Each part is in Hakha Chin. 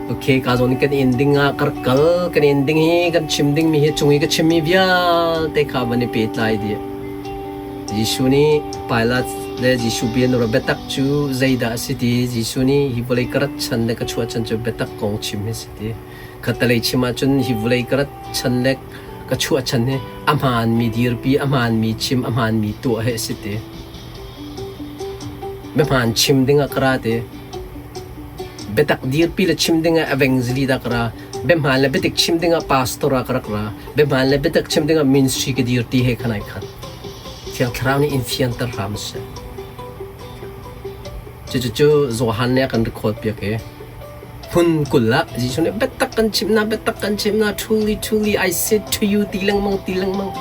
Okay, ka zawn kan ending ah kar kal kan ending hi kan chim ding mi hi chung i ka chim mi vialte kha van i pehtlai dih. Jesuh nih Pilat le Jesuh bia na biatak cu zeidah a si ti Jesuh nih hi vawlei ka rat chan le ka chuah chan cu biatak kong chim hi si ti. Khattelei chim ahcun hi vawlei ka rat chan le ka chuah chan hi a hmaanmi dirpi, a hmaanmi chim, a hmaanmi tuah hi a si ti. Biahmaan chim dingah ka ra ti. Biatak dirpi le chim dingah evangelist ah ka ra. Biahmaan le biatik chim dingah pastor ah ka rak ra. Biahmaan le biatak chim dingah ministry ka dir ti he khan ai khat. Thiang Thlarau nih in fianter hram seh. Cucu Johan nih a kan record piak i Hmun 20 ah Jesuh nih biatak kan chimh hna, biatak kan chimh hna, truly, truly, I said to you ti lengmang, ti lengmang.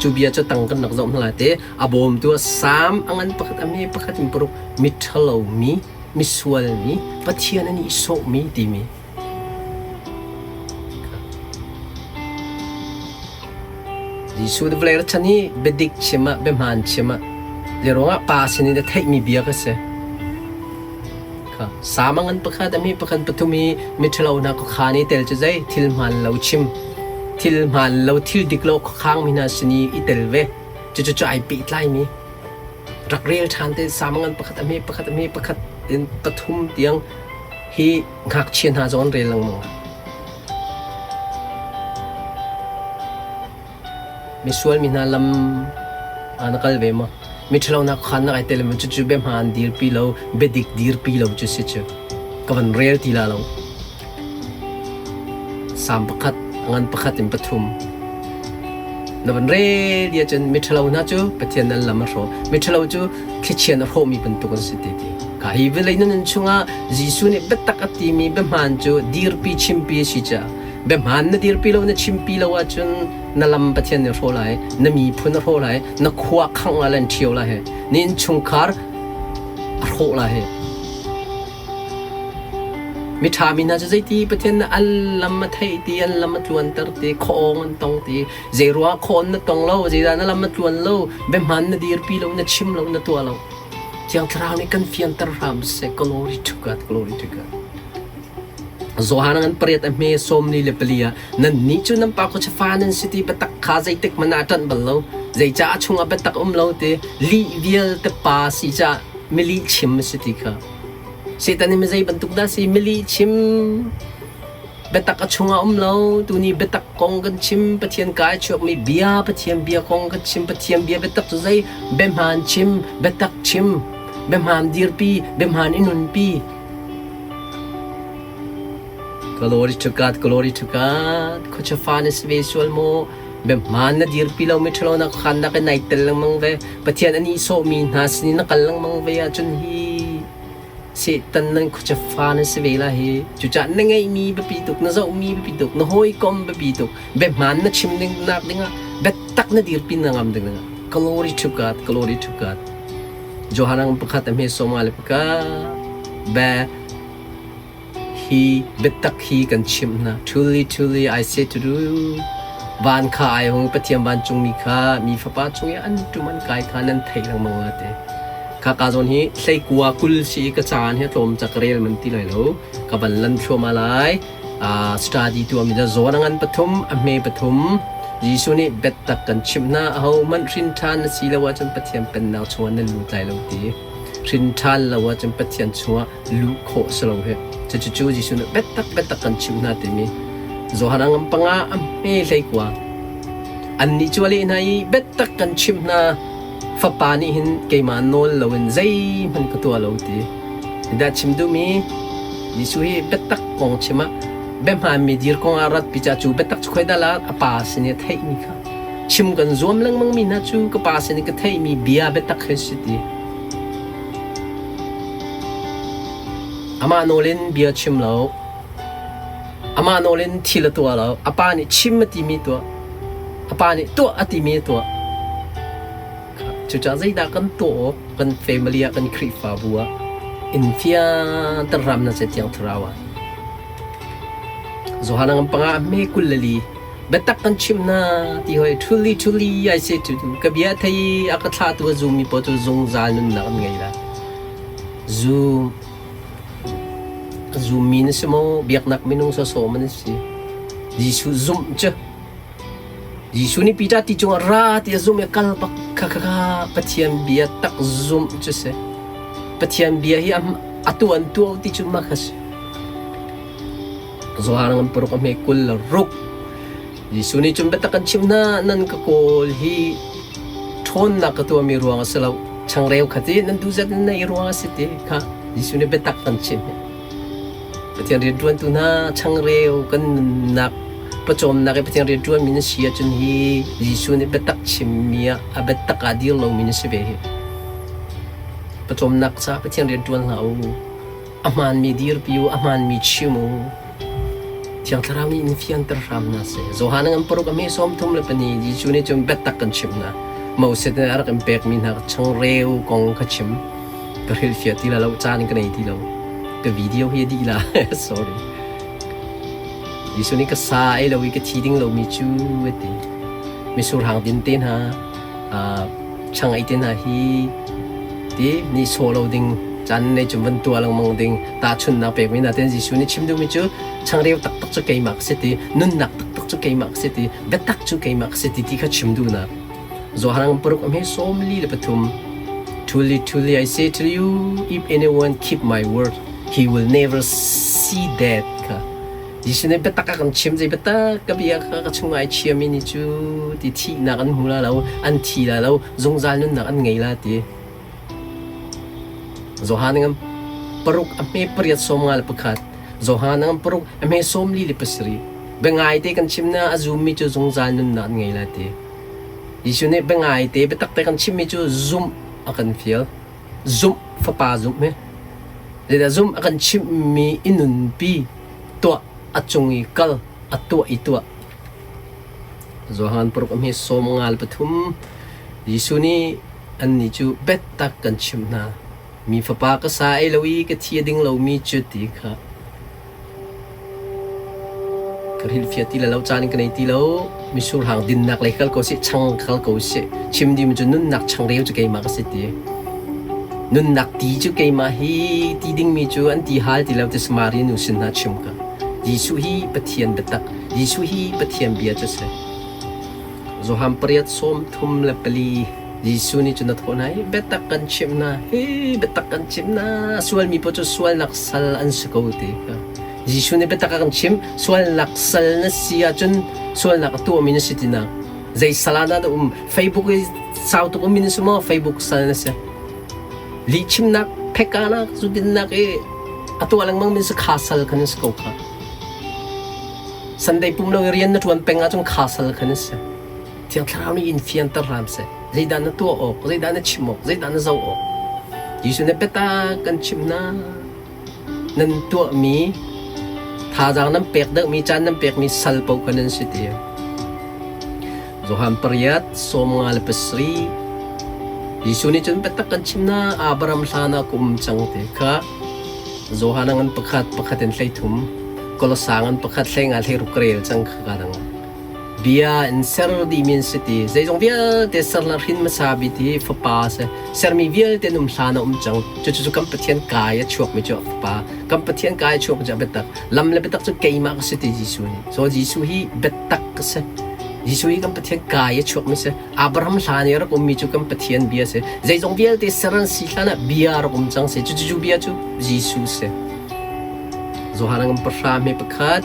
Cu bia cu tang kan rak zoh hna lai te. A bawmtu ah Salm a ngan pakhat, a hme pakhat in paruk, miṭhalo mi, misual mi, Pathian an i sawhmi timi. Jesuh vawlei ra chan hi biadik chim ah, biahmaan chim ah, le ruangah pa sinin a theihmi bia ka si. Sama ngan pakhat a hme pakhat pathum hi miṭhalo hna khuakhan i tel cu zei thil hmaan lo chim thil hmaan lo thil dik lo khuakhang mi hna sin i i tel ve cucu cu ai pehtlaimi rak rel ṭhan te sama ngan pakhat a hme pakhat a hme pakhat in pathum tiang hi ngakchia hna zong an rel lengmang. Misual mi hna lam ah na kal ve maw? Miṭhalo nak khan na kai tel maw? Cucu biahmaan dirpi lo, biadik dirpi lo cu si cu. Ka van rel ti la lo. Salm pakhat, a ngan pakhat in pathum. Na van rel ti ahcun miṭhalo hna cu Pathian nan lam a hrawh. Miṭhalo cu thlichia na hrawhmi bantuk an si ti ti. Ka hi vawlei na nun chungah Jesuh nih biatak a timi biahmaan cu dirpi chimpi a si caah Biahmaan na dirpi lo na chimpi lo ahcun na lam Pathian nih a hrawh lai, na miphun a hrawh lai, na khua khangh lai le an ṭhio lai he, na innchungkhar a hrawh lai he. Miṭha mi hna cu zeiti Pathian nih an lam a theih ti, an lam a tluanter ti, khuaawng an tong ti, zei ruangah khuaon na tong lo, zeidah na lam a tluan lo, biahmaan na dirpi lo, na chim lo, na tuah lo. Thiang Thlarau nih kan fianter hram seh. Glory to God, glory to God. Johan ngan pariat a hme 44 ah nannih cu nan pa khuacha fa nan si ti biatak kha zeitik hmanh ah a ṭanh bal lo. Zeicah a chungah biatak um lo ti lih vialte pa si caah milih chim a si ti kha. Satan hi mi zei bantuk dah si milih chim biatak a chungah um lo tuni biatak kong kan chim Pathian ka i chuakmi bia Pathian bia kong kan chim Pathian bia biatak cu zei biahmaan chim biatak chim biahmaan dirpi biahmaan i nunpi Glory to God, glory to God. Khuacha fa na si ve sual maw? Biahmaan na dirpi lo mi ṭhalo na khan nak in nai tel lengmang ve. Pathian an i sawhmi hna sin in na kal lengmang ve ahcun hi Satan nan khuacha fa na si ve la hi. Cucaah na ngeihmi biapi tuk, na zohmi biapi tuk, na hawikom biapi tuk. Biahmaan na chim ding nak dingah biatak na dirpi na ngam ding dingah. Glory to God, glory to God. Johan ang pakhat a hme sawma le paka be hi biatak hi kan chimh hna. Truly, truly, I say to you, van kha ai hung Pathian vancungmi kha mi fapa cung i an ṭum an kai kha nan theih lengmang la te. Kha ka zawn hi hleikua 20 si i ka caan hi tlawm ca ka rel man ti lai lo. Ka van lan thluahmah lai. Study tuahmi cu zawn a ngan pathum, a hme pathum. Jesuh nih biatak kan chimh hna, ahohmanh hrin ṭhan na si lo ahcun Pathian Pennak chungah nan lut lai lo ti. Hrin ṭhan lo ahcun Pathian chungah luh khawh si lo hi. Cucu Jesuh nih biatak biatak kan chimh hna timi Johan a ngan panga a hme 19. Annih cu a leh hna i biatak kan chimh hna, Fapa nih hin keimah nawl loin zeihmanh ka tuah lo ti. Dah chim duhmi Jesuh hi biatak kong chim ah biahmaanmi dir kong ah rat pi ca cu biatak cu khoi dah la a pa sin i a theihmi kha chim kan zuam lengmangmi hna cu ka pa sin i ka theihmi bia biatak hi si ti. Amah nawl in bia chim lo, amah nawl in thil a tuah lo, a pa nih chim a timi tuah, a pa nih tuah a timi a tuah. Cucaah zeidah kan tuah awk kan family ah kan Khrihfabu ah in fianter hram na se Thiang Thlarau ah. Johan ang panga me 24 biatak kan chim na ti hoi truly truly I say to you ka bia thei a ka thla tu a zum mi paoh cu zungzal nunnak an ngei la. Zum. A zummi na si maw? Biaknak minung sawsawh maw na si? Jesuh zumh cu Jesuh nih Peter ti cungah ra ti a zumh i kal bak kha kha kha Pathian bia tak zumh cu si. Pathian bia hi a tuan tuah ti cu mah kha si. Zohar ngan paruk a hme 20 le ruk. Jesuh nih cun biatak kan chimh hna, nan ka kawl hi ṭhawnnak ka tuahmi ruang a si lo. Changreu kha ti nan duh zat in na i ruang a si ti kha Jesuh nih biatak kan chimh. Pathian rianṭuantu hna changreu kan nunnak pawcawmnak i Pathian rianṭuanmi na si ahcun hi Jesuh nih biatak chimmi ah a biatak ah dir lomi na si ve hi. Pawcawmnak caah Pathian rianṭuan hlah u. A hmaanmi dirpi u, a hmaanmi chim u. Thiang Thlarau nih in fianter hram hna seh. Johan ngan paruk a hme 34 Jesuh nih cun biatak kan chimh hna. Moses nih a rak in pekmi hna changreu kong kha chim. Ka hrilhfiah ti la lo, caan ka nei ti lo. Ka video hi a dih la. Sorry. Jesuh nih ka sa ei lo i ka thi ding lomi cu a ti. Mitsur hang din te hna, chang ei te hna hi ti ni sawh lo ding caan nei cun van tuah lengmang ding tahchunhnak pekmi hna ten Jesuh nih chim duhmi cu changreu taktak cu keimah ka si ti nunnak taktak cu keimah ka si ti biatak cu keimah ka si ti ti kha chim duhnak Johan paruk a hme 43 Truly, truly, I say to you, if anyone keep my word, he will never see death. Kha Jesuh nih biatak a kan chim zei biatak ka bia kha ka chung ai chiami nih cu ti thihnak an hmu la lo, an thi la lo, zungzal nunnak an ngei la ti. Johan ngan paruk a hme pariat 51 Johan ngan paruk a hme 47 Biangai te kan chim na a zummi cu zungzal nunnak an ngei la ti. Jesuh nih biangai te biatak te kan chimmi cu zumh a kan fial. Zumh fapa zumh hi. Zeidah zumh a kan chimhmi i nunpi tuah a cung i kal a tuah i tuah. Johan paruk a hme 53 Jesuh nih annih cu biatak kan chimh hna. Mi fapa ka sa ei lo i ka thi a ding lomi cu ti kha Ka hrilhfiah ti le lo caan ka nei ti lo. Mitsur hang dinnak lei kal ko sih, chang kal ko sih. Chim ding cu nunnak changreu cu keimah ka si ti. Nunnak ti cu keimah hi ti dingmi cu an ti hal ti lo ti Samaria nu sin hna chim ka. Jesuh hi Pathian biatak, Jesuh hi Pathian bia cu si. Johan pariat 34 Jesuh nih cun a thawh hna i, Biatak kan chimh hna, hi biatak kan chimh hna, sualmi paoh cu sualnak sal an si ko ti kha. Jesuh nih biatak a kan chimh, sualnak sal na si ahcun sualnak a tuahmi na si tinak. Zei sal ah dah na um? Facebook i sau tuk ummi na si maw? Facebook sal na si. Lihchimnak, phekanak, zudinnak i a tuah lengmang mi si kha sal kha na si ko kha. Sunday pum lo i rian na ṭuan peng ahcun kha sal kha na si. Thiang Thlarau nih in fianter hram seh. Zeidah na tuah awk, zeidah na chim awk, zeidah na zoh awk. Jesuh nih biatak kan chimh hna. Nan tuahmi thazaang nan pek deuhmi caan nan pekmi sal paoh kha nan si ti. Johan pariat 57 Jesuh nih cun biatak kan chim hna Abraham hlan ah ka um cang ti kha Johan ngan pakhat pakhat in 13 Kolosa ngan pakhat 15 hlei ruk ka rel cang kha ka dang. Bia in ser dihmi an si ti. Zeizong vialte ser le hrin hmasa bik hi Fapa a si. Sermi vialte an um hlan a um cang. Cucu cu kan Pathian kai a chuakmi cu Fapa. Kan Pathian kai a chuakmi cu a biatak. Lam le biatak cu keimah ka si ti Jesuh nih. So Jesuh hi biatak a si. Jesuh hi kan Pathian kai a chuakmi si. Abraham hlan i a rak ummi cu kan Pathian bia si. Zeizong vialte ser an si hlan ah bia a rak um cang si. Cucu cu bia cu Jesuh si. Johan ngan pahra hme pakhat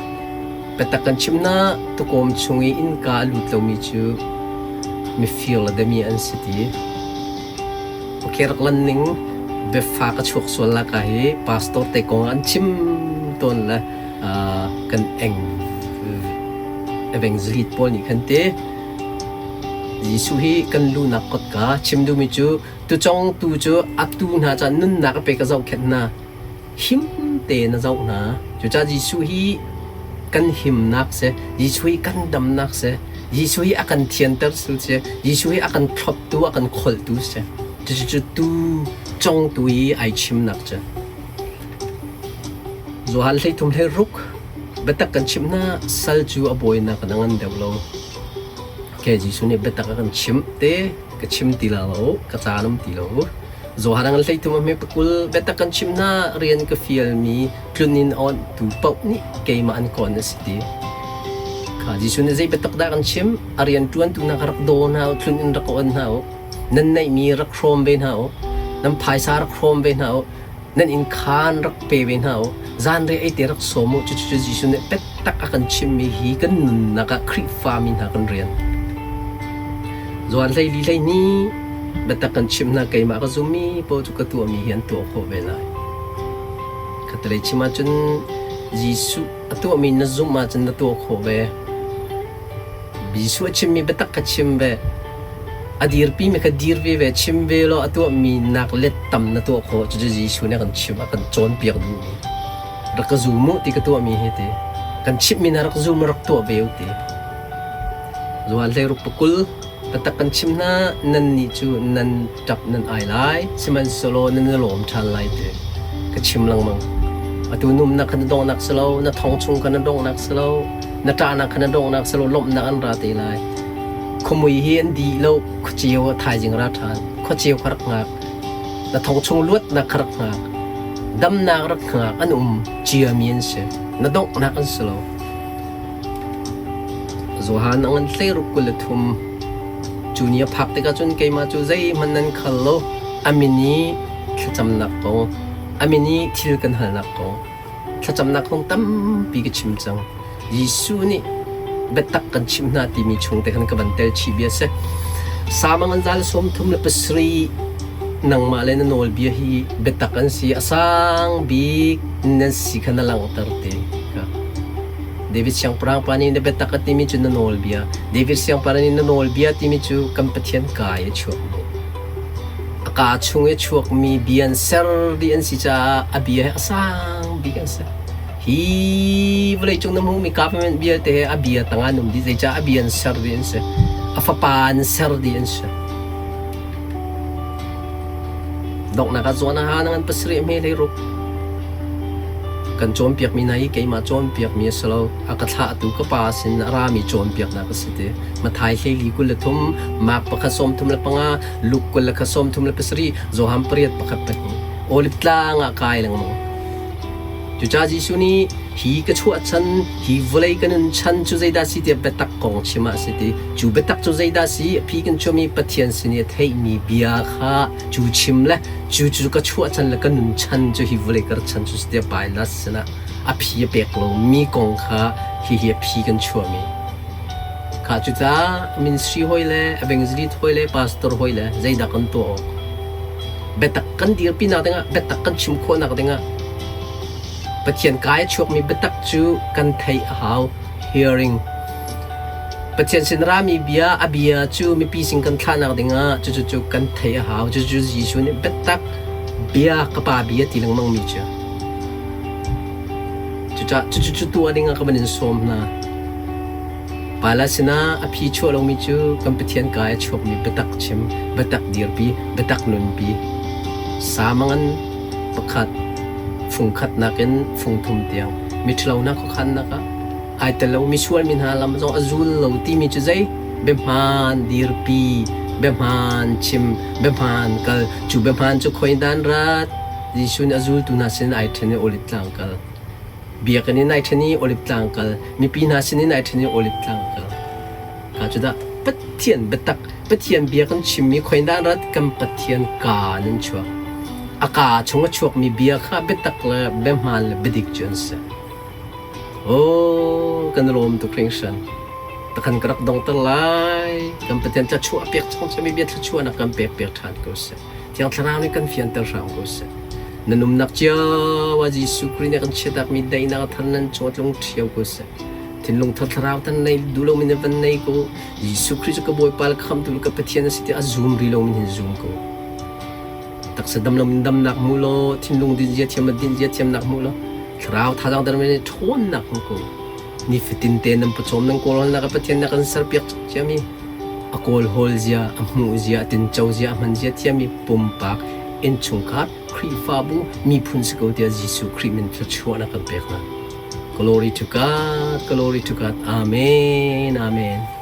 Biatak kan chimh na tuukawm chung i innka a lut lomi cu mifir le dami an si ti. Okay, rak lan ning biafa ka chuak sual la ka hi pastor te kong an chim tawn le kan eng evangelist pawl nih khan te Jesuh hi kan lunak kotka chim duhmi cu tucong tu cu atu hna ca nunnak a pe ka zohkhenh hna him tein a zoh hna. Cucaah Jesuh hi kan himnak si, Jesuh hi kan damnak si, Jesuh hi a kan thianter si, Jesuh hi a kan thloptu, a kan kholhtu si. Cucu tu congtu i ai chimnak cu. Johan 13 hlei ruk biatak kan chimh hna sal cu a bawinak in a ngan deuh lo. Okay, Jesuh nih biatak a kan chimh te ka chim ti la lo, ka caan um ti lo. Johan a ngan 13 a hme pakul biatak kan chim hna rian ka fialmi tlun in awnhtu paoh nih keimah an kawn a si ti. Kha Jesuh nih zei biatak dah kan chim? A rian ṭuantu hna kha rak daw hna u, tlun in rak awn hna u. Nan neihmi rak hrawm ve hna u. Nan phaisa rak hrawm ve hna u. Nan inn khaan rak pe ve hna u. Zanriah ei te rak sawm u. Cucu Jesuh nih biatak a kan chimmi hi kan nunnak ah Khrihfami hna kan rian. Johan 14 12 biatak kan chimh hna keimah ka zummi paoh cu ka tuahmi hi an tuah khawh ve lai. Khatlei chim ahcun Jesuh a tuahmi na zumh ahcun na tuah khawh ve. Jesuh a chimmi biatak kha chim ve. A dirpimi kha dir ve ve, chim ve law a tuahmi nak let tam na tuah khawh. Cucu Jesuh nih a kan chimh, a kan cawnpiak duhmi. Rak ka zum u ti ka tuahmi hi ti. Kan chimhmi na rak zum, rak tuah ve u ti. Zuan 16 pakul Biatak kan chim hna, nannih cu nan ṭap nan ai lai, sihmanhsehlaw nan i lawm ṭhan lai ti ka chim lengmang. Atu numnak kha na donghnak si lo, na thong chung kha na donghnak si lo, na ṭahnak kha na donghnak si lo, lawmhnak an ra te lai. Khuamui hi an dih lo, khuaceu a thaizing ra ṭhan, khuaceu kha rak hngak, na thong chung luatnak kha rak hngak, damnak rak hngak, an um ciami an si, na donghnak an si lo. Johan a ngan 16 23 Cu ni a phak tikah cun keimah cu zeihmanh nan khal lo, a min i thlacamnak kong, a min i thil kan halnak kong, thlacamnak kong tampi ka chim cang. Jesuh nih biatak kan chimh hna timi chung te khan ka van tel chih bia a si. Salm a ngan zal 37 nangmah le na nawlbia hi biatak an si, a sang bik nan si kha na langhter ti kha. David siangpahrang pa nih na biatak a timi cu na nawlbia. David siangpahrang nih na nawlbia timi cu kan Pathian kaa i a chuakmi. A kaa chung i a chuakmi bia an ser dih an si caah a bia hi a sang bik an si. Hi vawleicung na hmuhmi government vialte hi a bia tangah an um dih. Zeicah a bia an ser dih an si. A fapa an ser dih an si. Donghnak ah zawn a ha na ngan pasarih hme hlei ruk. Kan cawnpiakmi hna hi keimah cawnpiakmi a si lo. A ka thlahtu ka pa sin a rami cawnpiaknak a si ti. Matthai hleili 23, Mark pakhat 35, Luke 21 37, Johan pariat pakhat pahnih. Olive tlang ah kai lengmang. Cucaah Jesuh nih hi ka chuah chan, hi vawlei ka nun chan cu zeidah si tiah biatak kong chim ah a si ti. Cu biatak cu zeidah si? A phi kan chuahmi Pathian sin i a theihmi bia kha cu chim le cu cu ka chuah chan le ka nun chan cu hi vawlei ka rat chan cu si tiah Pilate sinah a phi a pek lomi kong kha hihi a phi kan chuahmi. Kha cucaah ministry hawi le evangelist hawi le pastor hawi le zeidah kan tuah awk? Biatak kan dirpinak dingah, biatak kan chim khawhnak dingah Pathian kai a chuakmi biatak cu kan theih a hau. Hearing. Pathian sin rami bia, a bia cu mipi sin kan thlahnak dingah cucu cu kan theih a hau. Cucu Jesuh nih biatak bia ka pa bia ti lengmang mi cu. Cucaah cucu cu tuah dingah ka van in sawm hna. Pala sinah a phi chuah lomi cu kan Pathian kaa i a chuakmi biatak chim, biatak dirpi, biatak nunpi. Samangan pakhat, fungkhat nakin fungthum tiang miṭhalonak khuakhannak ah ai tel lomi sualmi hna lam zong a zul lo timi cu zei biahmaan dirpi, biahmaan chim, biahmaan kal. Cu biahmaan cu khoi dan rat? Jesuh nih a zultu hna sin ai ṭhen i Olive tlang kal. Biakinn in ai ṭhen i Olive tlang kal, mipi hna sinin ai ṭhen i Olive tlang kal. Ka cu dah Pathian biatak, Pathian bia kan chimmi khoindah rat kan Pathian kaa nan chuak. A kaa chung a chuakmi bia kha biatak le biahmaan le biadik cu an si. Oh, kan lawm tuk hringhran. Takhan ka rak dongter lai. Kan Pathian thluachuah pek chung cami bia thluachuahnak kan pek piak ṭhan ko seh. Thiang Thlarau nih kan fianter hram ko seh. Na numnak cio ah Jesuh Khrih nih kan chiatakmi daihnak a thar nan cung a tlung ṭhio ko seh. Thinlung thar thlarau tan nei duh lomi na van nei ko. Jesuh Khrih cu ka Bawipa le khamtu le ka Pathian a si tiah a zum rih lomi hin zum ko. Taksa dam lomin damnak hmu law, thinlung din zia thiam din zia thiamnak hmu law, thlarau thazaang dermi nih ṭhawnnak hmu ko. Nifatin te nan pawcawm nan kawlhawlnak ah Pathian na kan serpiak ciami a kawlhawl zia, a hmuh zia, a tinco zia, a hman zia thiami pumpak, innchungkhar, Khrihfabu, miphun si ko tiah Jesuh Khrih min thluachuahnak kan pek hna. Glory to God, glory to God. Amen, amen.